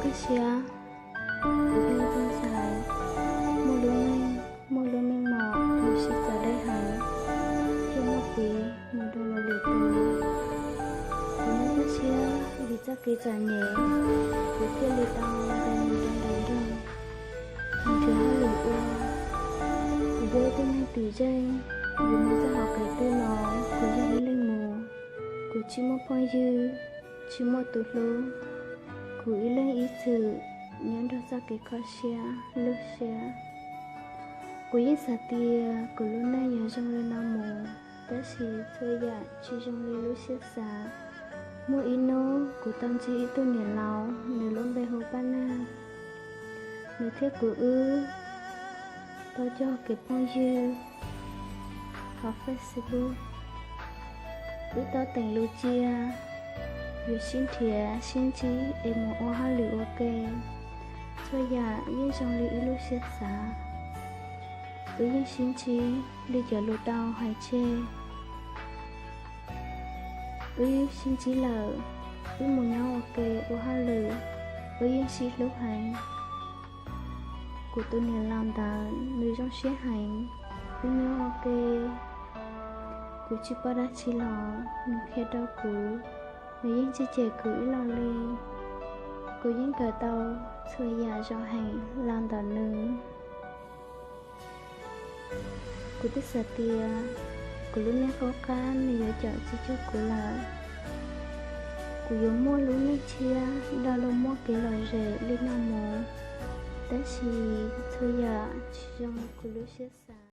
Siab, kuv thiaj li ntshai, muaj lub neej, muaj lub meej mom, kuv sib txawv deb heev, thiaj muaj kev mus rau luag lwm tus. Kuv nyuaj siab vim txoj kev txom nyem, kuv thiaj li tau nqes mus rau nram nroog, nrhiav hauj lwm ua. Kuv yog ib tug neeg twm zeej, yus mus txog hauv qhov twg los kuv yeej ib leeg mus, kuv tsis muaj phooj ywg, tsis muaj tus hlub, kuv ib leeg ib txwm nyob nrog txoj kev kho siab lub siab. Kuv yeej xav tias kuv lub neej yuav zoo li no mus, tab sis txhua yam tsis zoo li lub siab xav. Muaj ib hnub kuv tau ntsib ib tug niam laus, nws lub npe hu Paj Nag. Nws thiab kuv wb tau cog kev phooj ywg hauv Facebook. Wb tau teem lus cia, yuav sib nrhiav sib ntsib es mus ua hauj lwm ua ke. Txhua yam yeej zoo li wb lub siab xav. Wb yeej sib ntsib li cov lus tau hais tseg. Wb sib ntsib lawm, wb mus nyob ua ke ua hauj lwm, wb yeej sib hlub heev. Kuv tus niam laus ntawd nws zoo siab heev, wb nyob ua ke, kuv tsis paub dab tsi los nws qhia rau kuv, nws yeej tsis cem kuv ib los li. Kuv yeej kawm tau txhua yam zoo heev los ntawm nws. Kuv twb xav tias kuv lub neej qub qab nws yuav caum tsis cuag kuv lawm. Kuv yuav muaj lub neej tshiab do luag muaj kev lom zem li no mus, tab sis txhua yam tsis zoo li kuv lub siab xav.